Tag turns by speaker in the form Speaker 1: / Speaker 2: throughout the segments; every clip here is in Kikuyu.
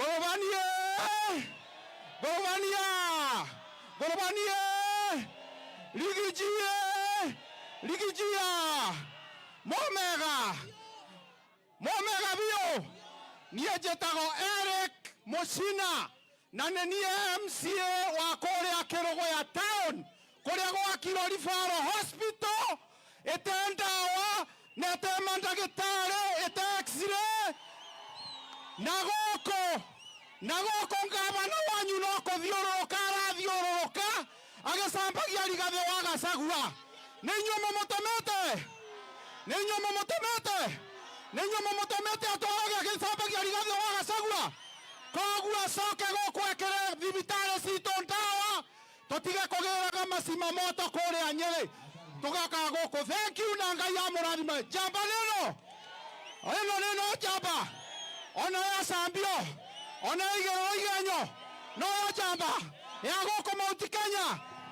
Speaker 1: Ngorobanie, ngorobania, ngorobanie, Riggy G, Riggy G, momega momega biũ. Niĩ njĩtagwo Eric Mũcina na nĩ niĩ MCA wa kũrĩa Kĩrũgũya town, kũrĩa gwakirwo referral hospital ĩte ndawa na ĩte mandagĩtarĩ, ĩte x-ray. Na gũkũ ngavana wanyu no kũthiũrũrũka arathiũrũrũka agĩcambagia Rigathĩ wa Gachagua. Nĩ inyuĩ mũmũtũmĩte, nĩ inyuĩ mũmũtũmĩte, nĩ inyuĩ mũmũtũmĩte atwarage agĩcambagia Rigathĩ wa Gachagua. Koguo acoke gũkũ ekĩre thibitarĩ citũ ndawa, tũtige kũgĩraga macima moto kũrĩa Nyĩrĩ, tũgakaga gũkũ. Thank you na Ngai amũrathime. Njamba nĩno ĩno nĩno njamba, ona yacambio, ona yaigĩrĩrwo igenyo, no yo njamba ya gũkũ Mount Kenya.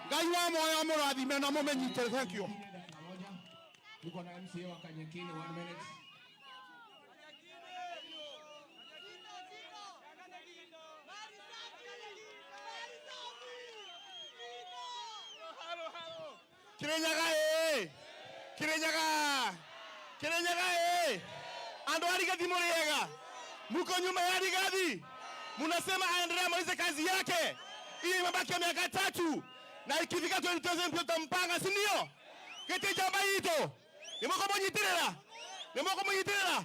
Speaker 1: Ngai wa moyo amũrathime na mũmĩnyitĩre. Thank you.
Speaker 2: Dakika moja. Tuko na MCA wa Kanyakini, one minute.
Speaker 3: Kirinyaga ĩ, Kirinyaga, Kirinyaga ĩ, andu a Rigathi mũrĩega, muko nyuma ya Rigathi, munasema aendelee amalize kazi yake. Hii imebaki miaka 3 na ikifika 2027 tutampanga, si ndio? Gĩtĩ njamba itũ nĩmũkũmũnyitĩrĩra, nĩmũkũmũnyitĩrĩra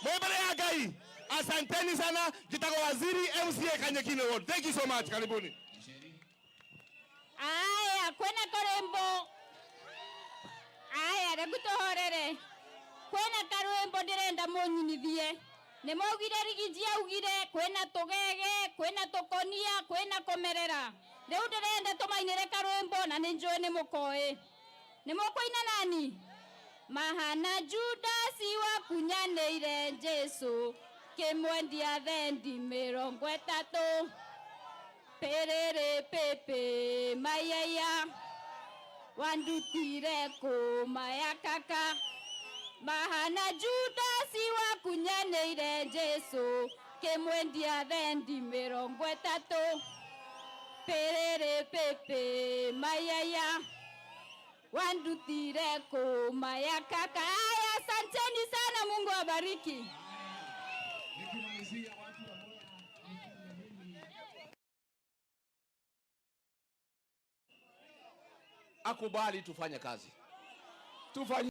Speaker 3: mwĩ mbere ya Ngai. Asanteni sana. Njĩtagwo Waziri, MCA Kanyakini Ward. Thank you so much. Karibuni.
Speaker 4: Aya, kwena karwimbo. Aya, reke tuhorere. Kwena karwimbo ndirenda munyinithie. Nĩ maugire Riggy G augire kwĩna tũgege, kwĩna tũkonia, kwĩna kũmerera. Rĩu ndĩrenda tũmainĩre karwĩmbo na nĩ njũĩ nĩ mũkoĩ. Nĩ mũkũina nani? Mahana Judasi wakunyanĩire Jesu kĩmwendia thendi 30. Perere pepe mayaya wandutire kũmaya kaka. Mahana Judasi wakunyanĩire Jesu kĩmwendia thendi 30. Perere pepe mayaya wandutire kũmaya kaka. Aya, asanteni sana, Mungu awabariki.
Speaker 2: Nikimalizia watu wa Mwea, mimi
Speaker 5: Akubali tufanye kazi, tufanye.